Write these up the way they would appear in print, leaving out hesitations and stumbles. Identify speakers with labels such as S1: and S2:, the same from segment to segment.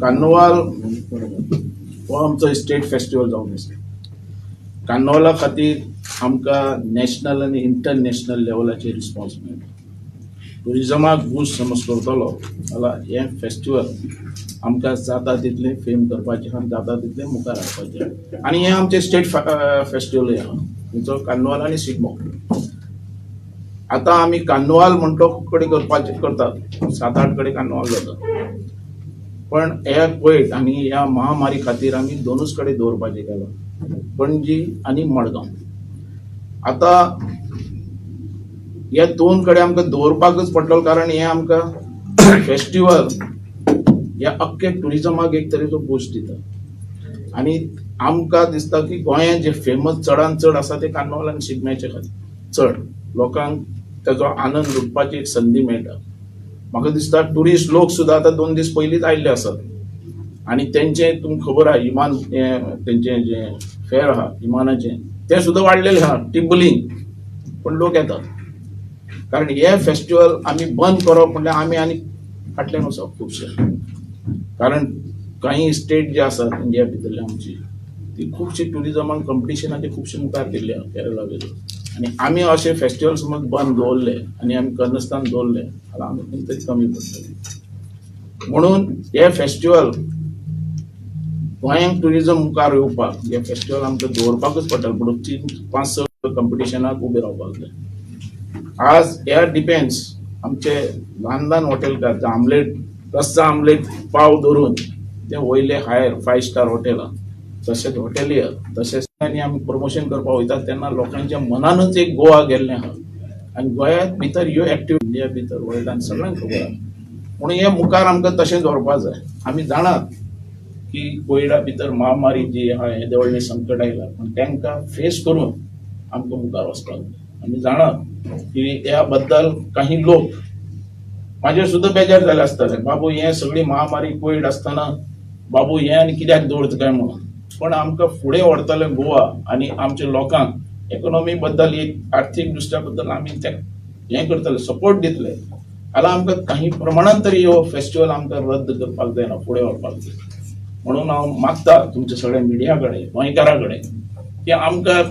S1: Cornwall हो आमचो state festival जावन आसा. कार्नवाला खातीर आमकां नॅशनल आनी इंटरनॅशनल लेवलाचेर रिस्पॉन्स मेळटा. टुरिजमाक बूस्ट समज करतलो जाल्यार हें फेस्टिवल आमकां जाता तितलें फेम करपाचें आहा, जाता तितलें मुखार हाडपाचें आहा. आनी हें आमचें स्टेट फेस्टिवलूय आहा, तुमचो कार्नवाल आनी शिगमो. आतां आमी कार्नवाल म्हणटो खूब कडेन करपाचें करतात, 7-8 कडेन कार्नवाल जाता, पण ह्या कोविड आनी ह्या महामारी खातीर आमी दोनूच कडेन दवरपाचें केलां, पणजी आनी मडगांव. आतां ह्या दोन कडेन आमकां दवरपाकच पडटलो, कारण हें आमकां फेस्टिवल ह्या अख्खे टुरिजमाक एक तरेचो बूस्ट दिता. आनी आमकां दिसता की गोंयांत जे फेमस चडान चड आसा ते कार्नवाल आनी शिगम्याचे खातीर चड लोकांक ताजो आनंद लुटपाची एक संदी मेळटा. म्हाका दिसता टुरिस्ट लोक सुद्दां आतां 2 दीस पयलींच आयिल्ले आसात आनी तेंचें तुमकां खबर आहा, इमान तेंचें जें फेर आहा इमानाचें तें सुद्दां वाडलेलें आहा, टिबलिंग, पण लोक येतात. कारण हे फेस्टिवल आमी बंद करप म्हणल्यार आमी आनी फाटल्यान वचप खुबशे, कारण काही स्टेट जे आसात इंडिया भितरली आमची ती खुबशी टुरिजमान कॉम्पिटिशनाचे खुबशे मुखार गेल्ले आहा, केरला बीन. आनी आमी अशे फेस्टिवल समज बंद दवरले आनी आमी करनासतना दवरले जाल्यार आमी खंय तरी कमी पडटले. म्हणून हे फेस्टिवल गोंयांक टुरिजम मुखार येवपाक हे फेस्टिवल आमकां दवरपाकूच पडटलें. पूण 3-5-6 कॉम्पिटिशनाक उबे रावपाक जाय. आज ह्या डिपेंड्स आमचे ल्हान ल्हान हॉटेलकार आमलेट रस्सा आमलेट पाव धरून ते वयले हायर 5 स्टार हॉटेलां तशेंच हॉटेलियर तशेंच आनी आमी प्रमोशन करपाक वयतात तेन्ना लोकांच्या मनानूच एक गोवा गेल्लें आहा आनी गोंयांत भितर ह्यो एक्टिविटी इंडिया भितर वर्ल्डान सगळ्यांक खबर आहा. म्हणून हे मुखार आमकां तशेंच दवरपाक जाय. आमी जाणात की कोविडा भितर महामारी जी आहा हें व्हडलें संकट आयलां, पूण तांकां फेस करून आमकां मुखार वचपाक जाय. आमी जाणात की ह्या बद्दल काही लोक म्हाजेर सुद्दां बेजार जाले आसतले, बाबू हें सगळी महामारी कोविड आसतना बाबू हें आनी कित्याक दवरता काय म्हणून. पण आमकां फुडें व्हरतले गोवा आनी आमच्या लोकांक इकोनॉमी बद्दल एक आर्थीक दृश्ट्या बद्दल आमी ते हें करतले, सपोर्ट दितले जाल्यार आमकां काही प्रमाणान तरी हो फेस्टिवल आमकां रद्द करपाक जायना, फुडें व्हरपाक जाय. म्हणून हांव मागता तुमच्या सगळ्या मिडिया कडेन, गोंयकारां कडेन की आमकां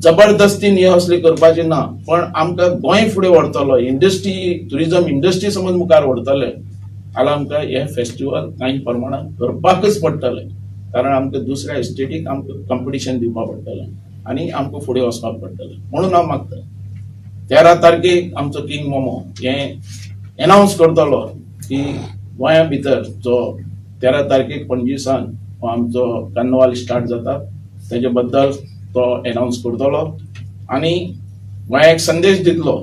S1: जबरदस्तीन हे असली करपाची ना, पण आमकां गोंय फुडें व्हरतलो, इंडस्ट्री टुरिजम इंडस्ट्री समज मुखार व्हरतले जाल्यार आमकां हे फेस्टिवल कांय प्रमाणान करपाकच पडटलें. कारण आमकां दुसऱ्या स्टेटीक आमकां कॉम्पिटिशन दिवपाक पडटलें आनी आमकां फुडें वचपाक पडटलें. म्हणून हांव मागता 13 तारखेक आमचो किंग मोमो हें एनावन्स करतलो की गोंया भितर जो 13 तारखेक पणजी सावन हो आमचो कार्नवाल स्टार्ट जाता तेजे बद्दल तो एनावन्स करतलो आनी गोंयाक संदेश दितलो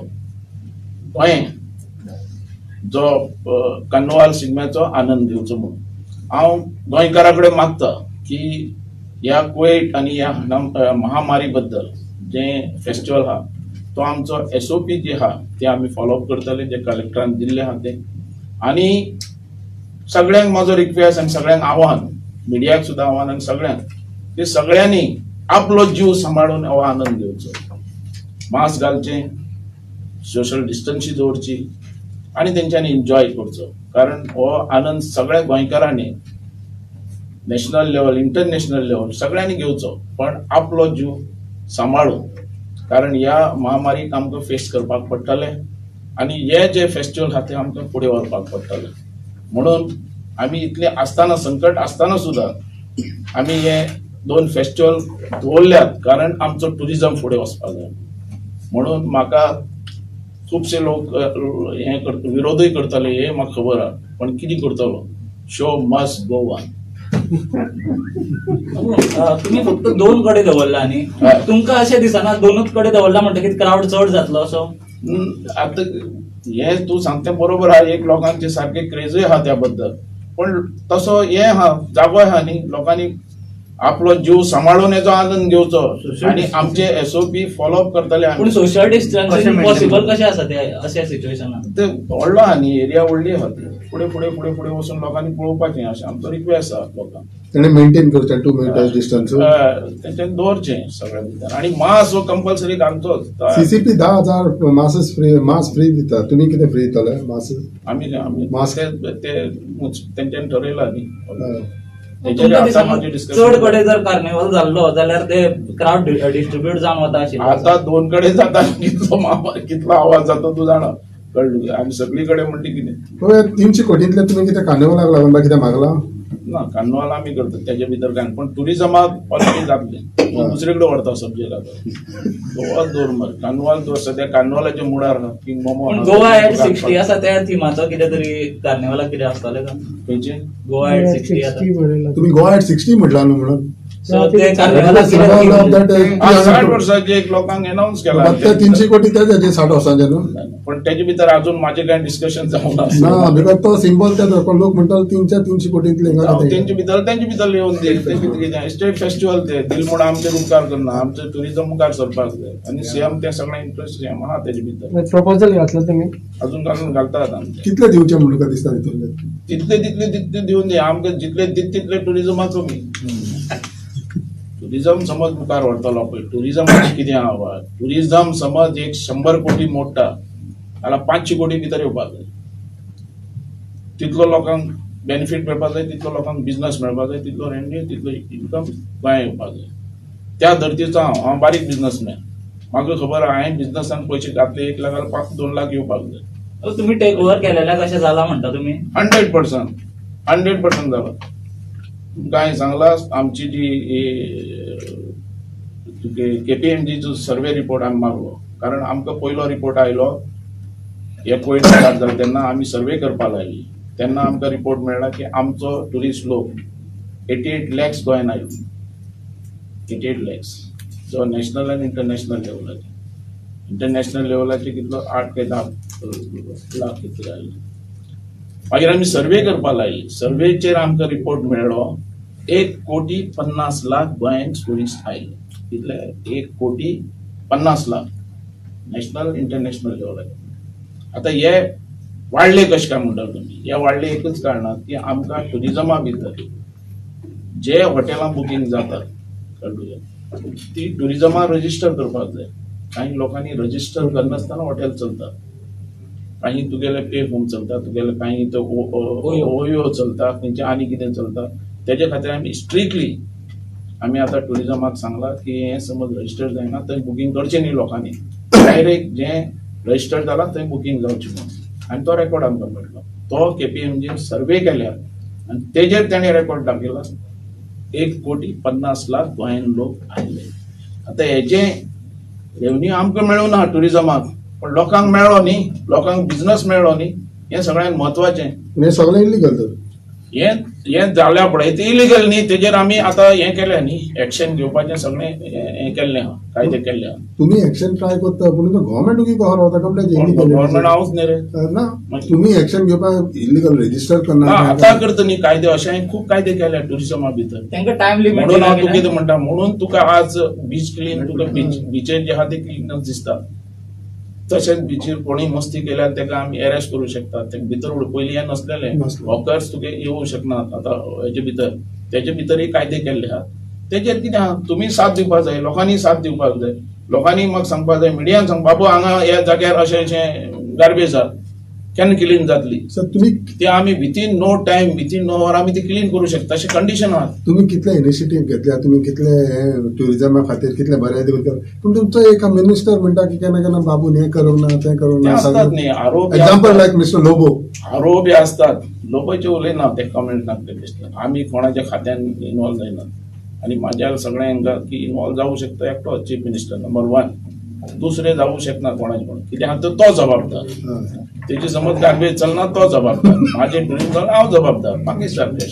S1: गोंय जो कार्नवाल शिगम्याचो आनंद घेवचो म्हणून. हांव गोंयकारा कडेन मागता की ह्या कोविड आनी ह्या महामारी बद्दल जें फेस्टिवल आहा तो आमचो SOP जे आहा ते आमी फॉलोअप करतले, जे कलेक्टरान दिल्ले आहा ते. आनी सगळ्यांक म्हाजो रिक्वेस्ट आनी सगळ्यांक आव्हान, मिडियाक सुद्दां आव्हान आनी सगळ्यांक की सगळ्यांनी आपलो जीव सांबाळून हो आनंद घेवचो, मास्क घालचें, सोशल डिस्टन्सी दवरची आनी तेंच्यांनी एन्जॉय करचो. कारण हो आनंद सगळ्या गोंयकारांनी नॅशनल लेवल इंटरनॅशनल लेवल सगळ्यांनी घेवचो, पण आपलो जीव सांबाळून. कारण ह्या महामारीक आमकां फेस करपाक पडटलें आनी हे जे फेस्टिवल आहा ते आमकां फुडें व्हरपाक पडटलें. म्हणून आमी इतलें आसतना संकट आसतना सुद्दां आमी हे 2 फेस्टिवल दवरल्यात, कारण आमचो टुरिजम फुडें वचपाक जाय. म्हणून म्हाका खुबशे लोक हें करता, विरोधूय करतले हें म्हाका खबर आहा, पण कितें करतलो, शो मस्ट गो ऑन.
S2: तुम्ही फक्त 2 कडे दवरला न्ही, तुमकां अशें दिसना 2 कडे दवरला म्हणटकीच क्रावड चड जातलो असो?
S1: आतां हें तूं सांगता बरोबर आहा, एक लोकांचे सारके क्रेजूय आहा त्या बद्दल, पण तसो हें आहा जागो आहा न्ही, लोकांनी आपलो जीव सांबाळून हेचो आनंद घेवचो आनी आमचे SOP follow up करतले आमी.
S2: पूण सोशल डिस्टन्सिंग पॉसिबल कशें आसा ते अशा सिच्युएशनान?
S1: ते व्हडलो आहा न्ही, एरिया व्हडली आहा ती, फुडें फुडें फुडें फुडें वचून लोकांनी पळोवपाचें अशें आमचो रिक्वेस्ट आहा लोकांक.
S3: तेणे मेंटेन करचें 2 meters distance.
S1: तेंच्यांनी दवरचें सगळ्या भितर आनी मास्क हो कंपल्सरी घालचोच.
S3: CCP 10,000 mask free, mask free दिता. तुम्ही कितें फ्री दितले मास्क?
S1: आमी आमी
S3: Mask.
S1: ते ते तेंच्यांनी ठरयला न्ही तेजेर.
S2: तुमकां
S1: आतां
S2: दिसना
S1: म्हाजें
S2: चड
S1: डिस्कशन
S2: कडेन जर कार्निवल जाल्लो जाल्यार ते क्रावड डिस्ट्रीब्यूट जावन वता आशिल्लो?
S1: आता दोन कडेन जाता, कितलो आवाज जाता तूं जाणा, कळ्ळें? आनी सगळी कडेन म्हणटी कितें?
S3: पळय, 300 कोटींतले तुमी कितें कार्निवलाक लागून बा कितें मागलां?
S1: ना, कार्निवाल आमी करता तेजे भितर काय, पण टुरिझमाक ऑलरेडी जातलें. तूं दुसरे कडेन व्हरता सब्जेक्ट. आतां गोवा दवर मरे, कार्निवाल दवर. सद्या कार्निवालाच्या मुडार आहा किंग मोमो.
S2: पूण गोवा एट 60 आसा, त्या थिमाचो कितें तरी कार्निवलाक कितें आसतलें का?
S1: खंयचे?
S2: गोवा एट 60 आसा.
S3: तुम्ही गोवा एट 60 म्हटला न्हू म्हणून.
S2: सो ते कार्निवलाक
S3: सिंबॉल ऑफ
S2: कितें
S3: that.
S1: 60 वर्साचे एक लोकांक एनाउन्स केला.
S3: ते 300 कोटी त्याचे 60 वर्सांचे न्हू.
S1: पण तेजे भितर अजून माझे काय डिस्कशन जावंक
S3: ना,
S1: ना.
S3: Because तो सिंबॉल त्या लोक म्हणटाले 300 300 कोटींतले.
S1: तेंचे भितर येवन दी ते कितें स्टेट फेस्टिवल ते दिल म्हूण आमचेर उपकार करना. आमचें टुरिझम मुखार सरपाक जाय आनी सीएम ते सगळें इंट्रस्ट सीएम आहा तेजे भितर.
S4: प्रपोजल घातलं तुम्ही?
S1: अजून घालून घालतात आमचे.
S3: कितले दिवचे म्हणून तुका दिसता तितूंतले?
S1: तितले तितले तितले दिवन दी आमकां. जितले दित तितले टुरिझमाचो मी टुरिझम समज मुखार व्हरतलो. पळय, टुरिझमाचें कितें आहा बाबा, टुरिझम समज एक 100 कोटी मोडटा जाल्यार 500 कोटी भितर येवपाक जाय. तितलो लोकांक बेनिफीट मेळपाक जाय, तितलो लोकांक बिझनस मेळपाक जाय, तितलो रेवेन्यू, तितलो इन्कम गोंया येवपाक जाय. त्या धर्तीचो हांव हांव बारीक बिझनसमॅन. म्हाका खबर आहा, हांवें बिझनसान पयशे घातले 1 लाख जाल्यार 5-2 लाख येवपाक जाय.
S2: तुम्ही टेक ओव्हर केलेल्या कशें जाला म्हणटा तुम्ही?
S1: 100%, 100% झालं. तुमकां हांवें सांगलां, आमची जी केपीएमजीचो सर्वे रिपोर्ट आमी मागलो, कारण आमकां पयलो रिपोर्ट आयलो हे कोविड स्टार्ट जालो तेन्ना आमी सर्वे करपाक लायली. तेन्ना आमकां रिपोर्ट मेळ्ळा की आमचो ट्युरिस्ट लोक 88 लॅक्स गोंयान आयलो. 88 लॅक्स जो नॅशनल आनी इंटरनॅशनल लेवलाचेर. इंटरनॅशनल लेवलाचेर कितलो, 8 काय 10 लाख कितले आयले. मागीर आमी सर्वे करपाक लायली. सर्वेचेर आमकां रिपोर्ट मेळ्ळो, 1 कोटी 50 लाख गोंयांत ट्युरिस्ट आयले. कितले? 1 कोटी 50 लाख नॅशनल इंटरनॅशनल लेवलाचेर. आतां हे वाडले कशे काय म्हणटात तुमी? हे वाडले एकच कारणान की आमकां ट्युरिझमा भितर जे हॉटेलां बुकींग जातात, कळ्ळें तुका, ती ट्युरिझमा रजिस्टर करपाक जाय. काही लोकांनी रजिस्टर करनासतना हॉटेल चलता, काही तुगेले पे होम चलता, तुगेले काही तो
S2: ओयो.
S1: ओयो चलता, खंयचे आनी कितें चलता. तेजे खातीर आमी स्ट्रिक्टली आमी आतां ट्युरिझमाक सांगलां की हें समज रजिस्टर जायना थंय बुकींग करचें न्ही लोकांनी, डायरेक्ट जें रजिस्टर जालां थंय बुकींग जावचें म्हणून. आनी तो रेकॉर्ड आमकां मेळ्ळो, तो केपीएमजीन सर्वे केल्या आनी तेजेर तेणें रेकॉर्ड दाखयला, 1 कोटी 50 लाख गोंयान लोक आयले. आतां हेजें रेवन्यू आमकां मेळूं ना ट्युरिझमाक, पण लोकांक मेळ्ळो न्ही, लोकांक बिझनस मेळ्ळो न्ही, हें सगळ्यांत म्हत्वाचें.
S3: हे सगळें इलिगल तर.
S1: हें हें जाल्या पळय ते इलिगल न्ही, तेजेर आमी आतां हें केलें न्ही, एक्शन घेवपाचें सगळें हें केल्लें आहा, कायदे केल्ले आहा.
S3: तुम्ही एक्शन ट्राय करता, पूण गव्हर्मेंट उगी कसो रावता कपडे?
S1: गव्हर्मेंट हांवूच न्ही रे.
S3: ना, तुम्ही एक्शन घेवपाक इलिगल रजिस्टर
S1: ना,
S3: करना.
S1: आतां करता न्ही कायदे, अशे हांवें खूब कायदे केले ट्युरिझमा भितर.
S2: तांकां टायम लिमिट.
S1: म्हणून हांव तुका कितें म्हणटा, म्हणून तुका आज बीच क्लीन, तुका बीच बिचेर जे आहा ते क्लीननेस दिसता. तशेंच बिचीर कोणी मस्ती केल्यार ताका आमी अरेस्ट करूं शकता, तेका भितर पयलीं हें नसलेलें.
S3: नसलें.
S1: हॉकर्स तुगे येवंक शकनात आतां हेजे भितर. तेजे भितरय कायदे केल्ले आहात. तेजेर कितें आहा, तुमी साथ दिवपाक जाय, लोकांनी साथ दिवपाक जाय. लोकांनी म्हाका सांगपाक जाय, मिडियान सांग, बाबू हांगा ह्या जाग्यार अशें अशें गार्बेज आहा, केन्ना क्लीन जातली?
S3: सर, तुम्ही
S1: ते आमी within no time, within no hour आमी ती क्लीन करूं शकता अशें कंडिशन आहा.
S3: तुम्ही कितले इनिशिएटीव घेतल्या, तुम्ही कितले ट्युरिझमा खातीर कितले बरे केले, पूण तुमचो एक मिनिस्टर म्हणटा की केन्ना केन्ना बाबून हें करूंक ना, तें करूंक
S1: ते
S3: ना.
S1: असतात न्ही आरोप हे
S3: एक्झाम्पल
S1: आसतात.
S3: लायक मिस्टर लोबो.
S1: आरोप हे असतात, लोकांचे उलयना ते कमेंट ना ते. आमी कोणाच्या खात्यान इन्वॉल्व जायना आनी माझ्या सगळ्यांक की इन्वॉल्व जावू शकता एकटो चीफ मिनिस्टर नंबर वन, दुसरे जावू शकना कोणाचे कोण. कित्याक आहा तर तो जबाबदार, तेजी समज गार्बेज चलना तो जबाबदार, माझे टुरिझम चलना हांव जबाबदार, बाकी सारकें.